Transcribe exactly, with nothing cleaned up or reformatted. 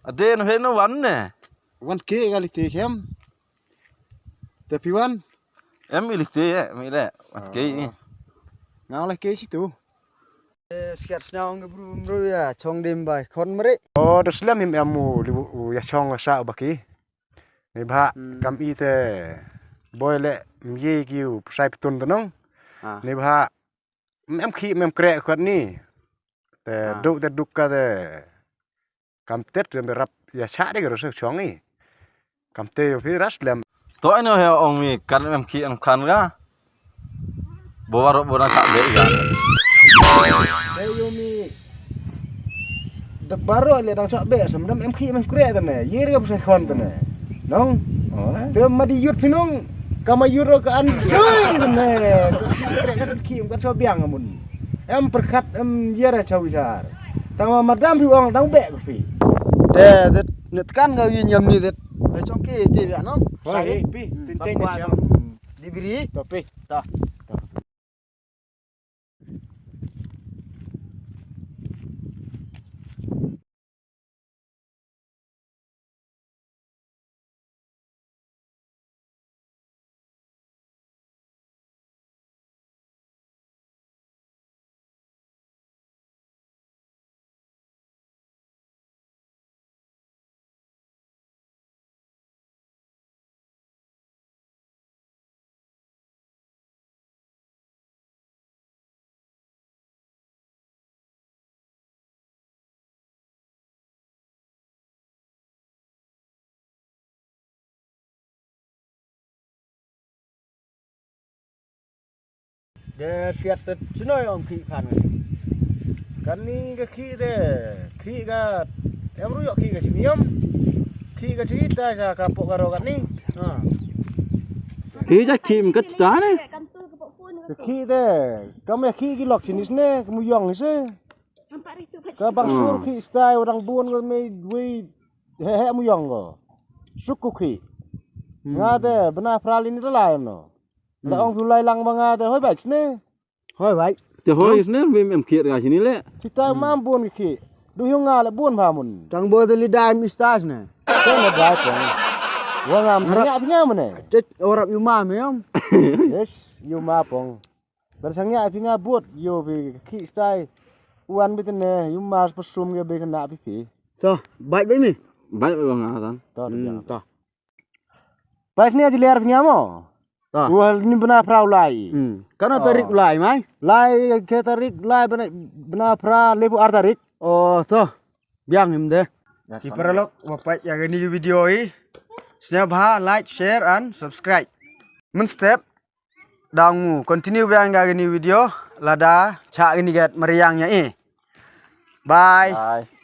Ade no he no wan ne. Wan ke ga li te kem. Te phi wan. Em i li te em i le. Wan ke i. Nga la ke si tu. Skat sna ong bru bru ya chong dim bai kon mre. O da slem him em u li u ya chong sa ba ki. Ni ba kam i te boy le mye ki u sai ptun tenong. Ni ba em khi em kre kwat ni. Te duk te duk ka te. Kam tet rem rap ya cha de ro se chong i. Kam te yo phi ras lem. To ino he ong mi kan em khi em kan ga. Bo waro bo na sa be ga. Te yo mi. De baro le dang sa be sam dam em khi em kre te ne. Ye re bo se khon te ne. Nong. Te ma di yut phi nong. Kama yut ro ka an choi te ne. Kre ka khi em ka so biang amun. Em pyrkhat em yer a chaw jar. Tang ma madam phi ong dang beh phi. Te det net kan ga yin yam ni det. Chong ki te bia no. Wah, eh, pi, tin tin ni siang. Di biri. To pi. Ta. De siat te chinoi ong khi phan. Kan ni ka khi de khi ka em ru yok khi ka chini yom. Khi ka chini ta sa ka po ka ro kan ni. Hi ja khi ka chita ne. Ka khi de kam ya khi ki lok chini sne ka mu yong ni se. Ka bang sur khi stai orang bun ko me wei he he mu yong ko. Suk ku khi. Nga de bna prali ni de lai no. La ong phi lai lang ba nga te hoi bai sne. Hoi bai. Te hoi sne mi em khiat ga sini le. Sita mam bun ki khi. Du hiu nga le bun pha mun. Tang bo te li dai mi stas ne. Te na dai pong. Wa ngam snya phi nga mane. Te orap yu ma me om. Yes, yu ma pong. Ber snya phi nga but yu phi khi stai. Wan bi te ne yu ma pesum ge be kena phi phi. To, bai bai mi. Bai bai nga tan. To, to. Pas ni aji ler phi nga mo. Wal ni bna pra u lai. Kano tarik u lai mai? Lai ke tarik lai bna pra lebu ar tarik. Oh to. Biang him de. Ki paralok wa pait ya gani video i. Snya bha like, share and subscribe. Min step dang mu continue biang ga gani video lada cha gani gat mariang ya i. Bye. Bye.